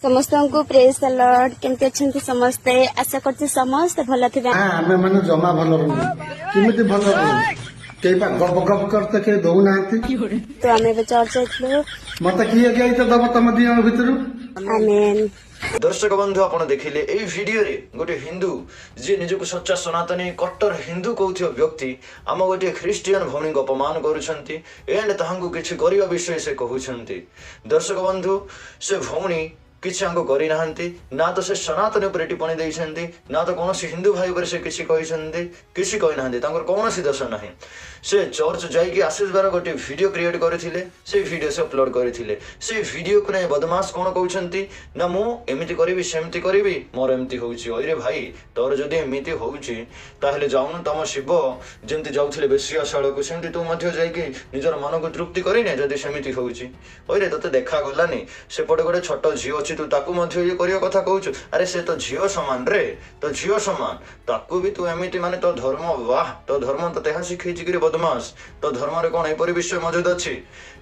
ସମସ୍ତଙ୍କୁ ପ୍ରେଜ୍ ଦ ଲର୍ଡ। କେମିତି ଅଛନ୍ତି ସମସ୍ତେ? ଆଶା କରୁଛି ସମସ୍ତେ ଭଲ ଥିବେ। ଆମେ ମାନେ ଜମା ଭଲ ରହୁନୁ। କେମିତି ଭଲ ରହୁନୁ? କେହି ବା ଗପ ଗପ କରିତେ କେହି ଦଉନାହାନ୍ତି। ତ ଆମେ ଏବେ ଚର୍ଚ୍ଚ ଯାଇଥିଲୁ। ମତେ କିଏ ଗାଇତେ ଦବ ତମ ଦି ଜଣ ଭିତରୁ? ଆମେନ୍। ଦର୍ଶକ ବନ୍ଧୁ, ଆପଣ ଦେଖିଲେ ଏଇ ଭିଡିଓରେ ଗୋଟେ ହିନ୍ଦୁ, ଯିଏ ନିଜକୁ ସଚ୍ଚା ସନାତନୀ କଟ୍ଟର ହିନ୍ଦୁ କହୁଥିବା ବ୍ୟକ୍ତି, ଆମ ଗୋଟିଏ ଖ୍ରୀଷ୍ଟିଆନ ଭଉଣୀଙ୍କୁ ଅପମାନ କରୁଛନ୍ତି ଏଣ୍ଡ ତାହାଙ୍କୁ କିଛି କରିବା ବିଷୟ ସେ କହୁଛନ୍ତି। ଦର୍ଶକ ବନ୍ଧୁ, ସେ ଭଉଣୀ କିଛି ଆଙ୍କୁ କରିନାହାନ୍ତି। ନା ତ ସେ ସନାତନୀ ଉପରେ ଟିପ୍ପଣୀ ଦେଇଛନ୍ତି, ନା ତ କୌଣସି ହିନ୍ଦୁ ଭାଇ ଉପରେ ସେ କିଛି କହିଛନ୍ତି। କିଛି କହିନାହାନ୍ତି, ତାଙ୍କର କୌଣସି ଦୋଷ ନାହିଁ। ସେ ଚର୍ଚ୍ଚ ଯାଇକି ଆସିବାର ଗୋଟିଏ ଭିଡ଼ିଓ କ୍ରିଏଟ୍ କରିଥିଲେ, ସେଇ ଭିଡ଼ିଓ ସେ ଅପଲୋଡ଼ କରିଥିଲେ। ସେଇ ଭିଡ଼ିଓକୁ ନେଇ ବଦମାସ କ'ଣ କହୁଛନ୍ତି ନା, ମୁଁ ଏମିତି କରିବି, ସେମିତି କରିବି, ମୋର ଏମିତି ହେଉଛି। ଅଇରେ ଭାଇ, ତୋର ଯଦି ଏମିତି ହେଉଛି ତାହେଲେ ଯାଉନୁ, ତମ ଶିବ ଯେମିତି ଯାଉଥିଲେ ବେଶ୍ୟାଶାଳକୁ, ସେମିତି ତୁ ମଧ୍ୟ ଯାଇକି ନିଜର ମନକୁ ତୃପ୍ତି କରିନେ ଯଦି ସେମିତି ହେଉଛି। ଅଇରେ, ତୋତେ ଦେଖାଗଲାନି? ସେପଟେ ଗୋଟେ ଛୋଟ ଝିଅ ଅଛି, ତୁ ତାକୁ ମଧ୍ୟ ଇଏ କରିବା କଥା କହୁଛୁ। ଆରେ, ସେ ତ ଝିଅ ସମାନ ରେ, ତୋ ଝିଅ ସମାନ, ତାକୁ ବି ତୁ ଏମିତି, ମାନେ ତୋ ଧର୍ମ, ବାহ, ତୋ ଧର୍ମ ତତେ ଏହା ଶିଖେଇଛି କିରେ ବଦମାସ? ତୋ ଧର୍ମରେ କ'ଣ ଏପରି ବିଷୟ ମଜୁଦ ଅଛି?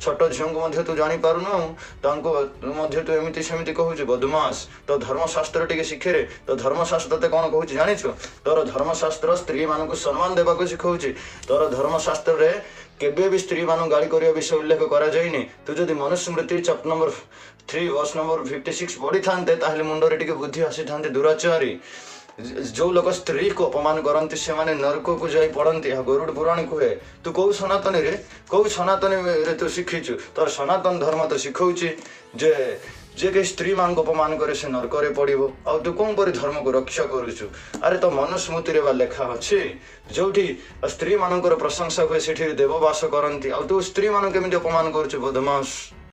ଛୋଟ ଝିଅଙ୍କୁ ମଧ୍ୟ ତୁ ଜାଣିପାରୁନୁ, ତାଙ୍କୁ ମଧ୍ୟ ତୁ ଏମିତି ସେମିତି କହୁଛୁ। ବଦମାସ, ତୋ ଧର୍ମଶାସ୍ତ୍ର ଟିକେ ଶିଖେରେ। ତୋ ଧର୍ମଶାସ୍ତ୍ର ତତେ କ'ଣ କହୁଛି ଜାଣିଛୁ? ତୋର ଧର୍ମଶାସ୍ତ୍ର ସ୍ତ୍ରୀମାନଙ୍କୁ ସମ୍ମାନ ଦେବାକୁ ଶିଖଉଛି। ତୋର ଧର୍ମଶାସ୍ତ୍ରରେ କେବେ ବି ସ୍ତ୍ରୀମାନଙ୍କୁ ଗାଳି କରିବା ବିଷୟ ଉଲ୍ଲେଖ କରାଯାଇନି। ତୁ ଯଦି Manusmriti chapter number 3 verbs number 56 ପଢିଥାନ୍ତେ, ତାହେଲେ ମୁଣ୍ଡରେ ଟିକେ ବୁଦ୍ଧି ଆସିଥାନ୍ତେ। ଦୁରାଚାରୀ, ଯୋଉ ଲୋକ ସ୍ତ୍ରୀକୁ ଅପମାନ କରନ୍ତି ସେମାନେ ନରକକୁ ଯାଇ ପଡ଼ନ୍ତି, ଏହା ଗରୁଡ଼ ପୁରାଣ କୁହେ। ତୁ କୋଉ ସନାତନୀରେ, କୋଉ ସନାତନୀରେ ତୁ ଶିଖିଛୁ? ତୋର ସନାତନ ଧର୍ମ ତ ଶିଖଉଛି ଯେ ଯେ କେହି ସ୍ତ୍ରୀମାନଙ୍କୁ ଅପମାନ କରେ ସେ ନରକରେ ପଡ଼ିବ, ଆଉ ତୁ କେଉଁ ପରି ଧର୍ମକୁ ରକ୍ଷା କରୁଛୁ? ଆରେ, ତୋ ମନୁସ୍ମୃତିରେ ବା ଲେଖା ଅଛି, ଯୋଉଠି ସ୍ତ୍ରୀମାନଙ୍କର ପ୍ରଶଂସା ହୁଏ ସେଠି ଦେବ ବାସ କରନ୍ତି, ଆଉ ତୁ ସ୍ତ୍ରୀମାନଙ୍କୁ କେମିତି ଅପମାନ କରୁଛୁ ବଦମାସ?